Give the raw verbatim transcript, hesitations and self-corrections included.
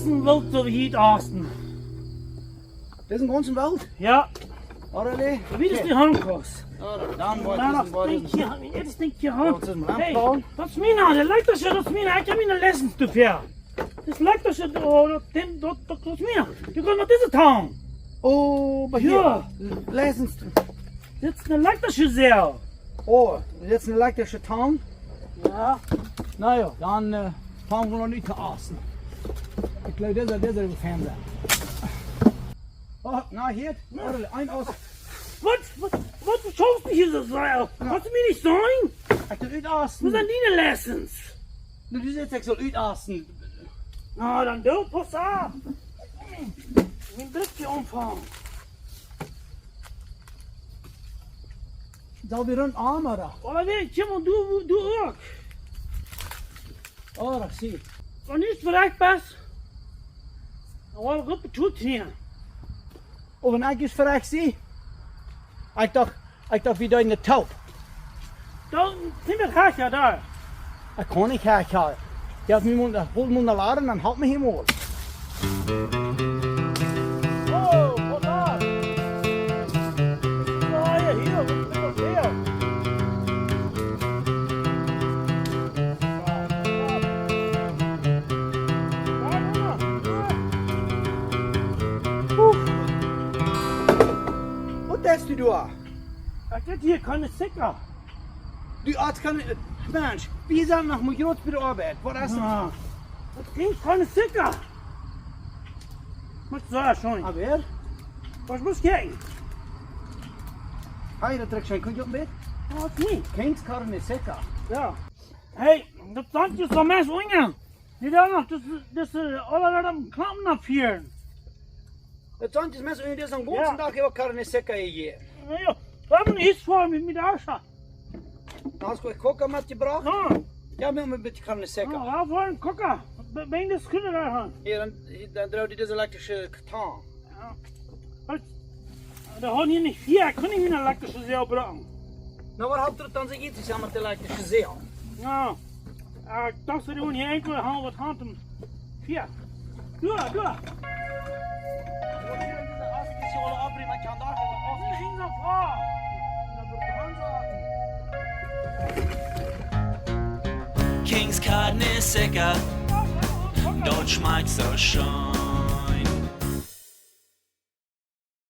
Een Welt soo wie hia aussen. Dit es een gaunzen Welt? Jo. Orale? Wie daut hia aunkost. Jo, dan, dan woat dit, woat dit Dinkj hia, dit Dinkj hia aun. Hey, daut es miene, de elektrische, daut es miene, ekj hab miene license doafäa. Daut elektrische, oh, daut, daut, daut, daut es miene. Du kaust met dise Tang. Oh, but Jo. Hia, license. Dit es een elektrische Säw. Oh, dit es een elektrische Tang? Jo. Na jo, dan, eh, fangen wie noch nich aun. Ekj jleew, dit es, dit es de Fernseher. Oh, na, hia, orale, een aus. Waut, waut, waut schaufst du hia soo sea? Jo. Kaust du mie nich sajen? Ekj doo utausten. Wua sent diene license? Nu, du sajchst, ekj saul utausten. Na, dan doo, pauss opp. Mien Blikje aunfangen. Saul wie rund aun, ooda? Ooda weet je, man, du, du uk. Oh, ekj see. Wan du nich verekjt best, dan woa ekj opp de Toet hia. Oh, wan ekj es verekjt sie? Ekj docht, ekj docht, wie deeden de Toop. Dan, nimm daut Hack jo doa. Ekj kaun nich Hack hoolen. Dee haft mie mol, hoolt mol no Laren, dan halpt mie hia mol. Oh, waut dan? Jo, hia, hia, waut es daut hia? Waut deist du doa? Ekj deed hia kjeene Sicka. Du hast kjeene, Mensch, wie sent noch mau jrod bie de Oabeit. Waut es daut? Jo. Daut es kjeene Sicka. Mott soo scheen. Oba? Waut mott ekj? Hab jie daut trigj scheen? Kunn jie opp een bät? Jo, daut es nich. Kjeene Sicka. Jo. Hey, daut Saunt es soo meist unja. Dee doa noch, daut, daut, eh, aule Welt aum Klampen aufhieren. Daut Saunt es meist unja, dee es dän gaunzen Jo. Dach äwa kjeene Sicka hia. Jo, jo. Wie haben hia ver met, met Ascha. Hast du Koka metjebrocht? Jo. Jo, wie haben een bät kjeene Sicka. Jo, wie haben Koka. Be-, bring daut Schooter doa han. Hia, dan, dan dreih dise elektrische Tang. Jo. Waut? Dee haud hia nich Fia, ekj kunn nich mien elektrische Säw brucken. Na, waut haft daut dan sikj utjesaut met de elektrische Säw? Jo. Eh, ekj docht, wie doonen hia enkel han waut Haunt un Fia. Doa, doa. King's Carne Seca, daut schmakjt soo scheen.